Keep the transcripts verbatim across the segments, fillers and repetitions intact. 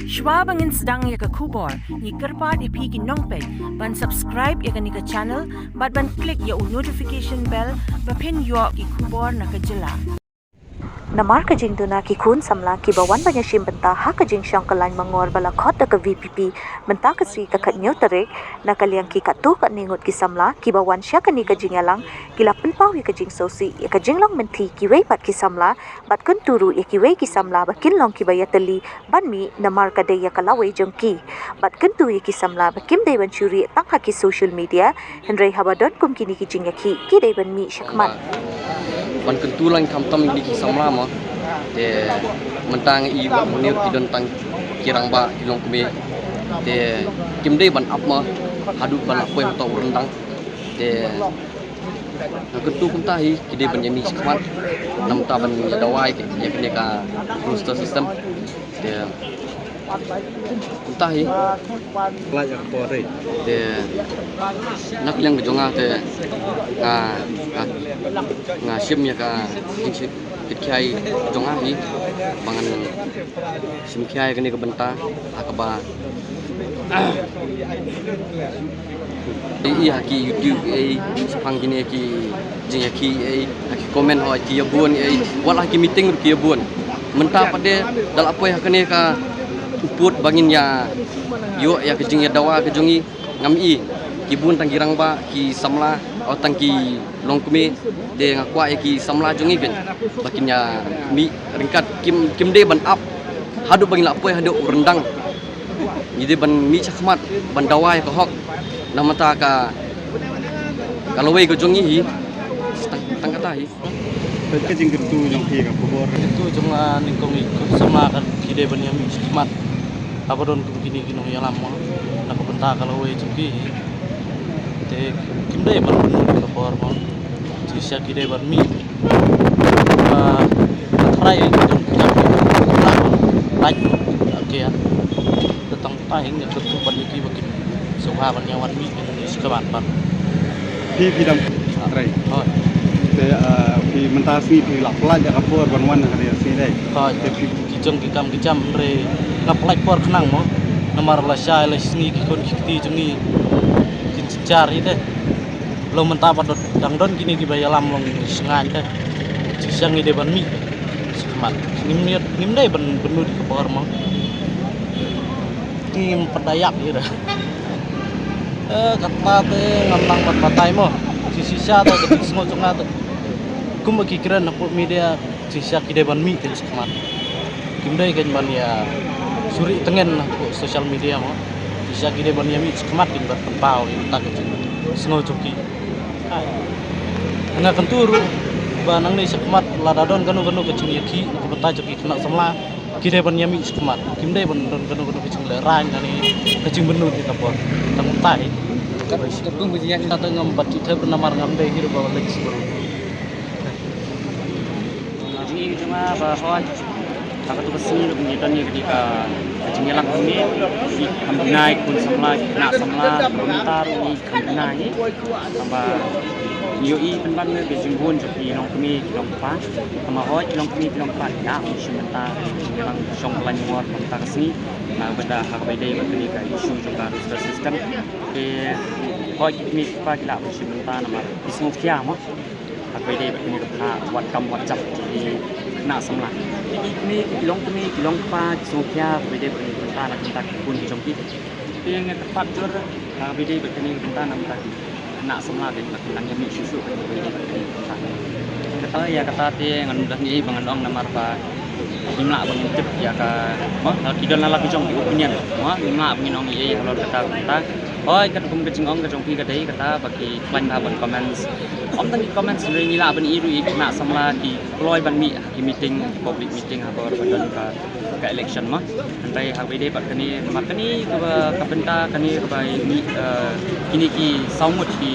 Shwa ba ngin sdang ïa ka khubor, ngi kyrpad ïa phi ki nongpeit ban subscribe ïa kane ka channel bad ban click ïa u notification bell ba phin ïoh ki khubor na ka jylla. Namar ka jingduna ki khun samla kiba wan ban ïashim bynta ha ka jingshong ka lain mangor ba la khot da ka V P P mynta ka sngi ka khathynñiew tarik, na ka liang ki katto katne ngut ki samla kiba wan sha kane ka jingïalang ki la pynpaw ïa ka jingsngewsih ïa ka jinglong mynthi kiwei pat ki samla bad kyntu ruh ïa kiwei ki samla ba kin long kiba ïatylli ban mih namar ka dei ïa ka lawei jong ki. Bad kyntu ïa ki samla ba kim dei ban shu rieh tang ha ki social media, hynrei haba don kum kine ki jingïakhih ki dei ban mih shakhmat. Ban kyntu lang khamtam ïa kine ki samla mo. Te mynta nga i ba mynta ki don tang ki rangbah ki longkmie. Te kim dei ban ap mo haduh ban la poi hangto u ryndang. Te nga kyntu kumta hi ki dei ban ïa mih shakhmat. Namar ban ïa dawa ïa kane ka roster system. Te kumta hi. Te na ka liang ka jong nga te nga, nga, nga shim ïa ka jingshim kit khia jong nga hi ba ngan shim khia ïa kane ka bynta ha kaba i, i ha ki YouTube ei, shaphang kine ki jingïakhih ei, ha ki comment hoi ki ïa bun ei, wat ha ki meeting ruh ki ïa bun. Mynta pat de da la poi ha kane ka u pud ba ngin ïa ïoh ïa ka jingïadawa ka jong ngi, ngam i ki bun tang ki rangbah ki samla, o tang ki longkmie. Te nga kwah ïa ki samla jong ngi kin ba kin ïa mih ryngkat, kim, kim dei ban ap haduh ba ngin la poi haduh u ryndang. Ngi dei ban mih shakhmat ban dawa ïa ka hok. Namar ka, ka lawei ka jong ngi hi. Tang, tang kata hi. Ka jingkyntu jong phi ka khubor. Kyntu jong nga nyngkong i khun samla ka ki dei ban ïa mih shakhmat. Haba don kum kine ki nongïalam mo na ka bynta ka lawei jong ki. Te kim dei ban pynmih ka por mo. Shisha ki dei ban mih. Ba ka trai ki don ki jam ki don ki don. Lait mo. Okay ya. Te tang ta hi nga kyntu ban ïa ki ba kim sngewbha ban ïa wan mih. Ska ban ban. Phi, phi dang trai. Hooid. Te, ah, phi mynta sngi phi la pynlait ïa ka por ban wan ha ka sngi dei. Hooid. Te phi ki jong ki kam ki jam hynrei nga pynlait por khnang mo. Namar la shai la sngi ki khun ki kti jong ngi kin jynjar ïa te. Long mynta pat dang don kine kiba ïalam long shngaiñ te. Shisha ngi dei ban mih shakhmat. Ngim, ngim dei ban, ban nud ïa ka por mo. Ngim pat da ïap ïa da. Eh, kata te ngam nang ban batai mo. Shisha te ka jingsngew jong nga te. Kum ki kren hapoh media, shisha ki dei ban mih te shakhmat. Kim dei kein ban ïa shu rieh tyngen hapoh social media mo. Shisha ki dei ban ïa mih shakhmat, kin ban pynpaw ïa kata ka jingsngew jong ki. Nga kyntu ruh ba nangne shakhmat lada don kano kano ka jingïakhih na ka bynta jong ki khynnah samla, ki dei ban ïa mih shakhmat. Kim dei ban don kano kano ka jinglehrain lane ka jingpynlut ïa ka por. Tang tai. Ka kum ka jingïakhih ta ngam pat thied namar ngam dei hi ruh ba leit sha baroh. Jingim jong nga ba hooid. Ha katu ka sngi ruh ngi don ïa kane ka, ka jingïalang hangne. Ki kham bnai khun samla, ki khynnah samla, kumta ruh ngi kham bnai. Tangba ngi ïohi pynban ka jingbun jong ki longkmie ki longkpa. Tangba hooid ki longkmie ki longkpa ki la shim bynta ka jingïalang shong ka lain mangor mynta ka sngi. Na ka bynta ha kaba ïadei bad kane ka issue jong ka roster system. Te hooid ki kmie ki kpa ki la shim bynta namar ki sngewkhia mo. Ha kaba ïadei bad kane ka bynta wat kam wat jam ki khynnah samla. Ki kmie ki longkmie ki longkpa ki sngewkhia ha kaba ïadei bad kane ka bynta na ka bynta ki khun ki jong ki. Te nga kyrpad jur ha kaba ïadei bad kane ka bynta na ka bynta ki khynnah samla ki ba kin nang ïa mih shuh shuh ha kaba ïadei bad kane ka bynta. Kata ïa kata te ngan ym don ei ba ngan ong namar ba ngim lah ba ngin tip ïa ka, mo, ki don la la ki jong ki opinion, mo, ngim lah ba ngin ong ei halor kata ka bynta. Hooid, katkum ka jingong ka jong phi ka dei kata ba ki khlaiñ bha ban comments. Ym tang ki comments hynrei ngi lah ban i ruh ïa ki khynnah samla ki kloi ban mih ha ki meeting, ki public meeting ha ka por ba don ka, ka election mo. Hynrei ha kaba ïadei bad kane, namar kane kaba ka bynta kane kaba mih, eh, kine ki saw ngut ki,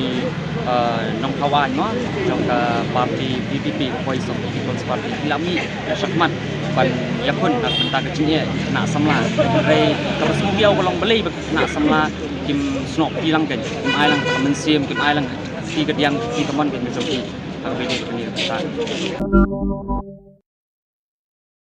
eh, nongthaw aiñ mo jong ka party V P P, Voice of the People's Party, ki la mih shakhmat ban ïakhun ha ka bynta ka jingeh ki khynnah samla. Hynrei kaba sngewbiang ka long balei ba ki khynnah samla kim snoh kti lang kein, kim ai lang ka mynsiem, kim ai lang ka kti ka diang, ka kti kamon kein ka jong ki ha kaba ïadei bad kane ka bynta.